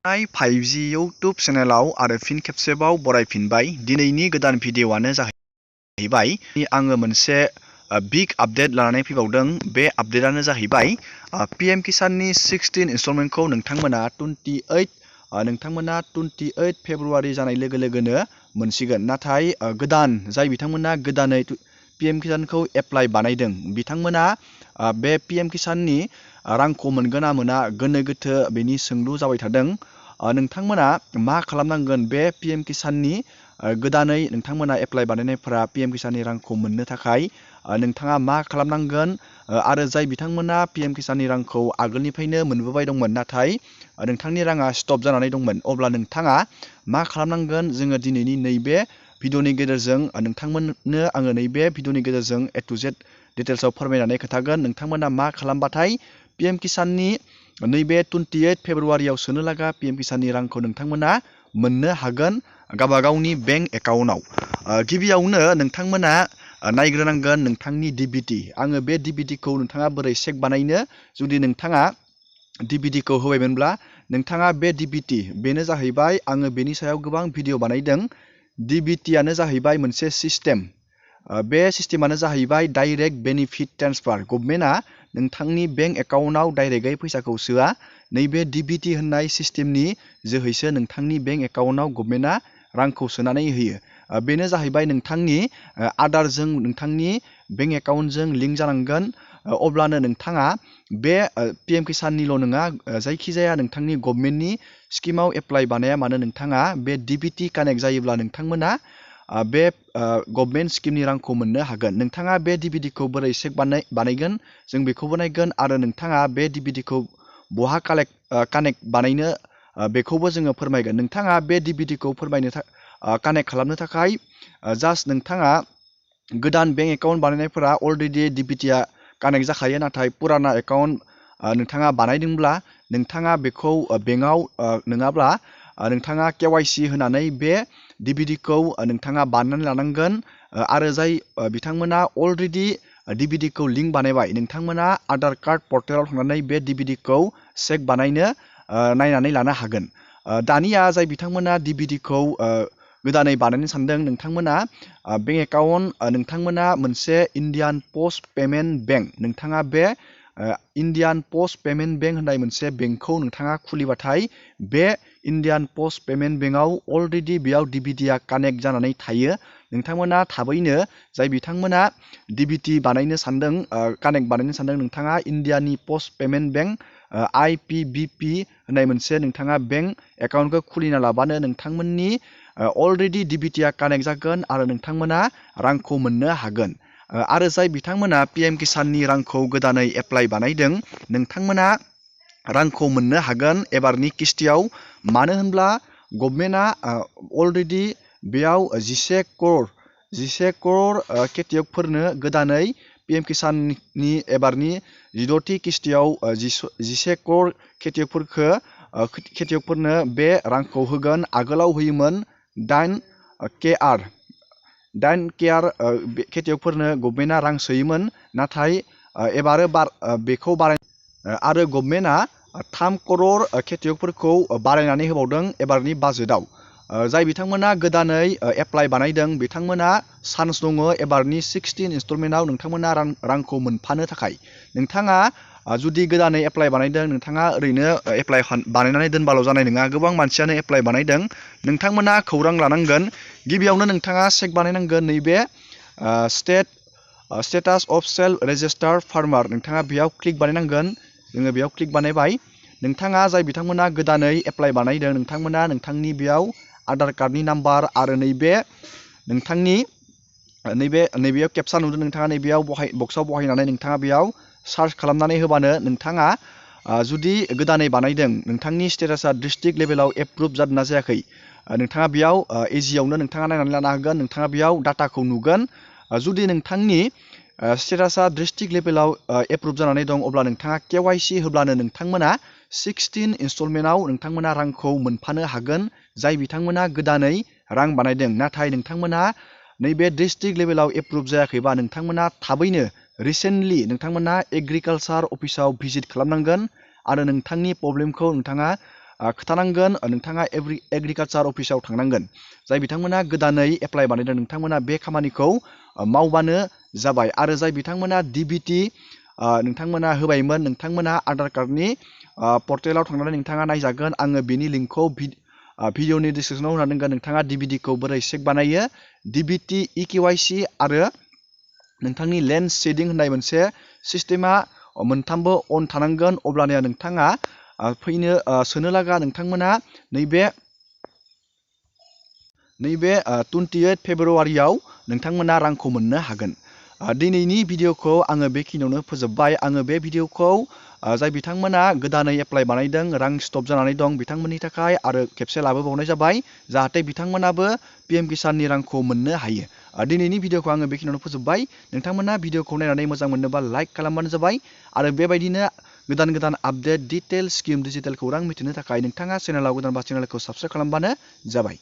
5G YouTube चेनेलाव आरो फिन खेबसेबाव बरायफिनबाय। दिनैनि गोदान भिडिअ'आनो जाहैबाय आङो मोनसे बिग आपडेट लानानै फैबावदों। बे आपडेटआनो जाहैबाय PM किसाननि 16 इनस्टलमेन्टखौ नोंथांमोना 28 फेब्रुवारि जानाय लोगो लोगोनो मोनसिगोन। नाथाय गोदान जाय बिथांमोना गोदानै PM किसानखौ एप्लाइ बानायदों बिथांमोना बे PM किसाननि रांखौ मोनगोन ना मोना गोनो गोथो बेनि सोंलु जाबाय थादों। नोंथांमोना मा खालामनांगोन? बे PM किसाननि गोदानै नोंथांमोना एप्लाइ बानायनायफोरा PM किसाननि रांखौ मोननो थाखाय नोंथाङा मा खालामनांगोन? आरो जाय बिथांमोना PM किसाननि रांखौ आगोलनिफ्रायनो मोनबोबाय दंमोन नाथाय नोंथांनि राङा स्टप जानानै दंमोन, अब्ला नोंथाङा मा खालामनांगोन? जोङो दिनैनि नैबे भिडिअ'नि गेजेरजों नोंथांमोननो आङो नैबे भिडिअ'नि गेजेरजों A to Z डिटेल्सआव फोरमायनानै खोन्थागोन। नोंथांमोना मा खालामबाथाय PM किसाननि नैबे 28 फेब्रुवारियाव सोनो लागा PM किसाननि रांखौ नोंथांमोना मोननो हागोन गावबा गावनि बेंक एकाउन्टआव। गिबियावनो नोंथांमोना नायग्रोनांगोन नोंथांनि DBT। आङो बे DBTखौ नोंथाङा बोरै चेक बानायनो, जुदि नोंथाङा DBTखौ होबायमोनब्ला नोंथाङा बे DBT बेनो जाहैबाय, आङो बेनि सायाव गोबां भिडिअ बानायदों। DBTआनो जाहैबाय मोनसे सिस्टेम। बे सिस्टेमानो जाहैबाय डाइरेक्ट बेनिफिट ट्रेन्सफार। गभर्नमेन्टआ नोंथांनि बेंक एकाउन्टआव डाइरेक्टयै फैसाखौ सोआ। नैबे DBT होननाय सिस्टेमनि जोहैसो नोंथांनि बेंक एकाउन्टआव गभर्नमेन्टआ रांखौ सोनानै होयो। बेनो जाहैबाय नोंथांनि आधारजों नोंथांनि बेंक एकाउन्टजों लिंक जानांगोन। अब्लानो नोंथाङा बे PM किसाननिल' नङा, जायखिजाया नोंथांनि गभर्नमेन्टनि स्किमाव एप्लाइ बानाया मानो नोंथाङा बे DBT कानेक्ट जायोब्ला नोंथांमोना बे गभर्नमेन्ट स्किमनि रांखौ मोननो हागोन। नोंथाङा बे DBTखौ बोरै चेक बानायगोन जों बेखौबो नायगोन, आरो नोंथाङा बे DBTखौ बहा कानेक्ट बानायनो बेखौबो जोङो फोरमायगोन। नोंथाङा बे DBTखौ कानेक्ट खालामनो थाखाय जास्ट नोंथाङा गोदान बेंक एकाउन्ट बानायनायफोरा अलरेडि DBTआ कानेक्ट जाखायो, नाथाय पुराना एकाउन्ट नोंथाङा बानायदोंब्ला नोंथाङा बेखौ बेंकआव नङाब्ला नोंथाङा KYC होनानै बे DBTखौ नोंथाङा बानायनानै लानांगोन। आरो जाय बिथांमोना अलरेडि DBTखौ लिंक बानायबाय, नोंथांमोना आधार कार्ड पर्टेलाव थांनानै बे DBTखौ चेक बानायनो नायनानै लानो हागोन। दानिया जाय बिथांमोना DBTखौ गोदानै बानायनो सानदों, नोंथांमोना बेंक एकाउन्ट नोंथांमोना मोनसे इण्डियान पस्ट पेमेन्ट बेंक, नोंथाङा बे इण्डियान पस्ट पेमेन्ट बेंक होननाय मोनसे बेंकखौ नोंथाङा खुलिबाथाय बे इण्डियान पस्ट पेमेन्ट बेंकआव अलरेडि बेयाव DBTआ कानेक्ट जानानै थायो। नोंथांमोना थाबैनो जाय बिथांमोना DBT बानायनो सानदों, कानेक्ट बानायनो सानदों, नोंथाङा इण्डियानि पस्ट पेमेन्ट बेंक IPBP होननाय मोनसे नोंथाङा बेंक एकाउन्टखौ खुलिना लाबानो नोंथांमोननि अलरेडि DBTआ कानेक्ट जागोन आरो नोंथांमोना रांखौ मोननो हागोन। आरो जाय बिथांमोना PM किसाननि रांखौ गोदानै एप्लाइ बानायदों, नोंथांमोना रांखौ मोननो हागोन एबारनि किस्तियाव। मानो होनब्ला गभर्नमेन्टआ अलरेडि बेयाव 11 करोड़ खेतियकफोरनो गोदानै PM किसाननि एबारनि 16थि किस्तियाव 11 करोड़ खेतियकफोरनो बे रांखौ होगोन। आगोलाव होयोमोन 8 KR खेतियकफोरनो गभर्नमेन्टआ रां सोयोमोन, नाथाय एबारो बेखौ आरो गभर्नमेन्टआ 3 करोड़ खेतियकफोरखौ बारायनानै होबावदों एबारनि बाजेटआव। जाय बिथांमोना गोदानै एप्लाइ बानायदों बिथांमोना चान्स दङ एबारनि 16 इनस्टलमेन्टआव नोंथांमोना रांखौ मोनफानो थाखाय। नोंथाङा जुदि गोदानै एप्लाइ बानायदों, नोंथाङा ओरैनो एप्लाइ बानायनानै दोनबाल' जानाय नङा। गोबां मानसियानो एप्लाइ बानायदों। नोंथांमोना खौरां लानांगोन। गिबियावनो नोंथाङा चेक बानायनांगोन नैबे status of self registered farmer, नोंथाङा बेयाव क्लिक बानायनांगोन। जोङो बेयाव क्लिक बानायबाय। नोंथाङा जाय बिथांमोना गोदानै एप्लाइ बानायदों, नोंथांमोना नोंथांनि बेयाव आधार कार्डनि नाम्बार आरो नैबे नोंथांनि नैबेयाव केपसा नुदों, नोंथाङा नैबेयाव बक्सआव बहायनानै नोंथाङा बेयाव सार्च खालामनानै होबानो नोंथाङा जुदि गोदानै बानायदों, नोंथांनि स्टेटासा डिस्ट्रिक्ट लेभेलाव एप्रुभ जादोंना जायाखै, नोंथाङा बेयाव इजियावनो नोंथाङा नायनानै लानो हागोन। नोंथाङा बेयाव डाटाखौ नुगोन। जुदि नोंथांनि स्टेटासा डिस्ट्रिक्ट लेभेलाव एप्रुभ जानानै दं, अब्ला नोंथाङा KYC होब्लानो नोंथांमोना 16 इनस्टलमेन्टआव नोंथांमोना रांखौ मोनफानो हागोन। जाय बिथांमोना गोदानै रां बानायदों, नाथाय नोंथांमोना नैबे डिस्ट्रिक्ट लेभेलाव एप्रुभ जायाखैबा नोंथांमोना थाबैनो रिसेन्टलि नोंथांमोना एग्रिकालसार अफिसाव भिजिट खालामनांगोन आरो नोंथांनि प्रब्लेमखौ नोंथाङा खोथानांगोन नोंथाङा एग्रिकालचार अफिसाव थांनांगोन। जाय बिथांमोना गोदानै एप्लाइ बानायदों नोंथांमोना बे खामानिखौ मावबानो जाबाय। आरो जाय बिथांमोना DBT नोंथांमोना होबायमोन नोंथांमोना आधार कार्डनि पर्टेलाव थांनानै नोंथाङा नायजागोन। आङो बेनि लिंकखौ भिडिअनि डिसक्रिपसनाव होना दोनगोन। नोंथाङा DBTखौ बोरै चेक बानायो DBT EKYC आरो नोंथांनि लेन्ड शेडिं होननाय मोनसे सिस्टेमा मोनथामबो अन थानांगोन। अब्लानिया नोंथाङा सोनो लागा नोंथांमोना नैबे 28 फेब्रुवारियाव नोंथांमोना रांखौ मोननो हागोन। दिनैनि भिडिअखौ आङो बेखिनियावनो फोजोबबाय। आङो बे भिडिअखौ जाय बिथांमोना गोदानै एप्लाइ बानायदों रां स्टप जानानै दं बिथांमोननि थाखाय आरो खेबसे लाबोबावनाय जाबाय जाहाथे बिथांमोनाबो PM किसाननि रांखौ मोननो हायो। दिनैनि भिडिअखौ आङो बेखिनियावनो फोजोबबाय। नोंथांमोना भिडिअखौ नायनानै मोजां मोनोबा लाइक खालामबानो जाबाय आरो बेबायदिनो गोदान आपडेट डिटेल स्किम डिजिटेल खौरां मिथिनो थाखाय नोंथाङा चेनेलाव गोदानबा चेनेलखौ साबस्क्राइब खालामबानो जाबाय।